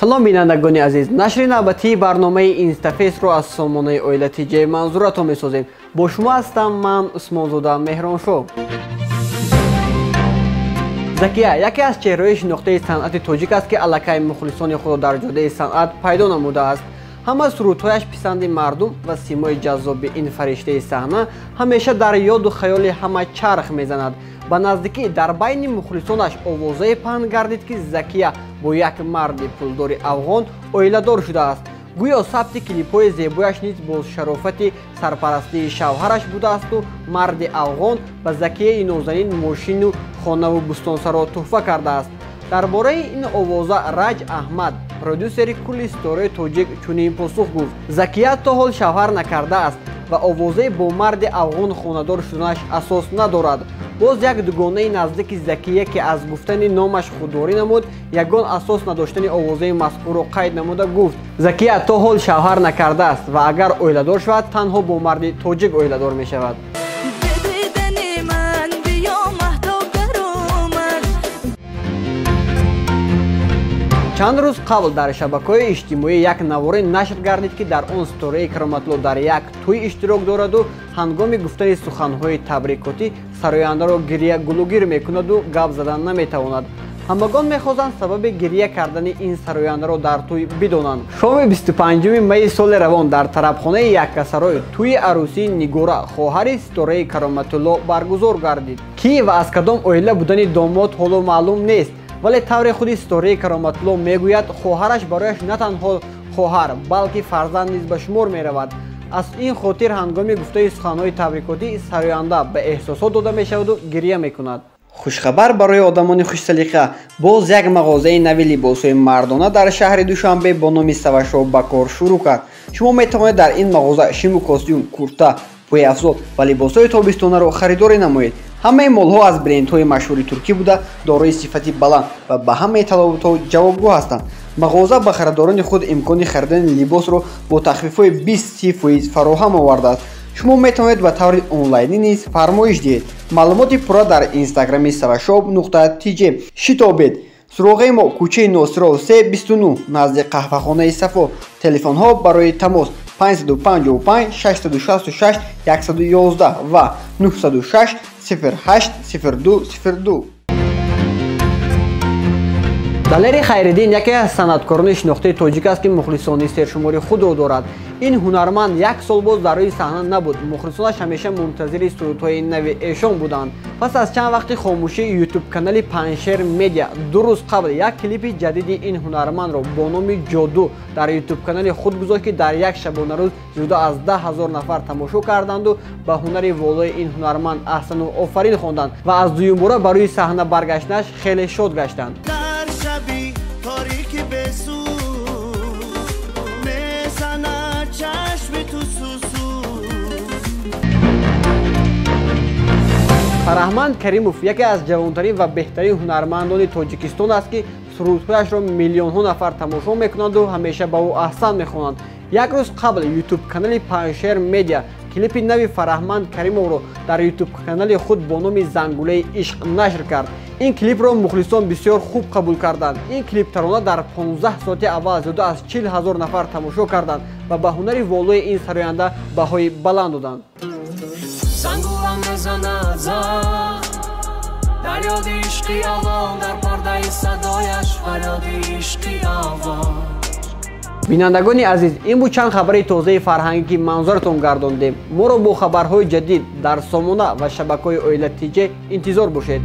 Салом бинандагони азиз, нашри навбатии барномаи Инстафейсро аз сомонаи Оила ТЖ манзуратон месозем. Бо шумо ҳастам ман Усмонзода Меҳроншоҳ. Закия яке аз чеҳраҳои шинохтаи санъати тоҷик аст, ки аллакай мухлисони худро дар ҷодаи санъат пайдо намудааст. Ҳама сурудҳояш писанди мардум ва симои ҷаззоби ин фариштаи саҳна ҳамеша дар ёду хаёли ҳама чарх мезанад. Ба наздикӣ дар байни мухлисонаш овозае паҳн гардид, ки Закия бо як марди пулдори афғон оиладор шудааст. Гӯё сабти клипҳои зебояш низ бо шарофати сарпарастии шавҳараш будаасту марди афғон ба Закияи нозанин мошину хонаву бӯстонсаро туҳфа кардааст. Дар бораи ин овоза Раҷ Аҳмад, продюсери кулли ситораи тоҷик, чунин посух гуфт: Закия то ҳол шавҳар накардааст ва овозаи бо марди афғон хонадор шуданаш асос надорад. Боз як дугонаи наздики Закия, ки аз гуфтани номаш худдорӣ намуд, ягон асос надоштани овозаи мазкурро қайд намуда гуфт: Закия то ҳол шавҳар накардааст ва агар оиладор шавад, танҳо бо марди тоҷик оиладор мешавад. Чанд рӯз қабл дар шабакаҳои иҷтимоӣ як наворе нашр гардид, ки дар он ситораи Кароматулло дар як тӯй иштирок дораду ҳангоми гуфтани суханҳои табрикотӣ сарояндаро гирия гулугир мекунаду гап задан наметавонад. Ҳамагон мехоҳанд сабаби гирия кардани ин сарояндаро дар тӯй бидонанд. Шоми 25 майи соли равон дар тарабхонаи Яккасарой тӯи арӯсии Нигора, хоҳари ситораи Кароматулло, баргузор гардид, ки ва аз кадом оила будани домод ҳоло маълум нест. Вале тавре худи ситораи Кароматулло мегӯяд, хоҳараш барояш на танҳо хоҳар, балки фарзанд низ ба шумор меравад. Аз ин хотир ҳангоми гуфтаи суханҳои табрикотӣ сароянда ба эҳсосот дода мешаваду гирия мекунад. Хушхабар барои одамони хушсалиқа: боз як мағозаи нави либосҳои мардона дар шаҳри Душанбе бо номи Савашо ба кор шурӯъ кард. Шумо метавонед дар ин мағоза шиму костюм, курта, пойафзол ва либосҳои тобистонаро харидорӣ намоед. Ҳамаи молҳо аз брендҳои машҳури туркӣ буда, дорои сифати баланд ва ба ҳамаи талаботҳо ҷавобгӯ ҳастанд. Мағоза ба харидорони худ имкони харидани либосро бо тахфифҳои 20-30% фароҳам овардааст. Шумо метавонед ба таври онлайнӣ низ фармоиш диҳед. Маълумоти пурра дар инстаграми savashop.tj. Шитобед! Суроғаи мо кӯчаи Носиров 329 назди қаҳвахонаи Сафо. Телефонҳо барои тамос 555 666 111 ва 906 08 02 02. Далери Хайриддин яке аз санъаткорони шинохтаи тоҷик аст, ки мухлисони сершумори худро дорад. Ин ҳунарманд як сол боз дар рӯи саҳна набуд. Мухлисонаш ҳамеша мунтазири сурудҳои нави эшон буданд. Пас аз чанд вақти хомӯшӣ ютуб-канали Паншер Медиа 2 рӯз қабл як клипи ҷадиди ин ҳунармандро бо номи Ҷоду дар ютуб-канали худ гузошт, ки дар як шабонарӯз зиёда аз 10 000 нафар тамошо карданду ба ҳунари волои ин ҳунарманд аҳсану офарин хонданд ва аз дуюмбора ба рӯи саҳна баргаштанаш хеле шод гаштанд. Фараҳманд Каримов яке аз ҷавонтарин ва беҳтарин ҳунармандони Тоҷикистон аст, ки сурудҳояшро миллионҳо нафар тамошо мекунанду ҳамеша ба ӯ аҳсан мехонанд. Як рӯз қабл ютуб-канали Паншер Медиа клипи нави Фараҳманд Каримовро дар ютуб-канали худ бо номи Зангулаи ишқ нашр кард. Ин клипро мухлисон бисёр хуб қабул карданд. Ин клип тарона дар 15 соати аввал зиёда аз 40 000 нафар тамошо карданд ва ба ҳунари волои ин сароянда баҳои баланд доданд. Бинандагони азиз, ин буд чанд хабари тозаи фарҳангӣ, ки манзуратон гардондем. Моро бо хабарҳои ҷадид дар сомона ва шабакаҳои Оила ТЖ интизор бошед.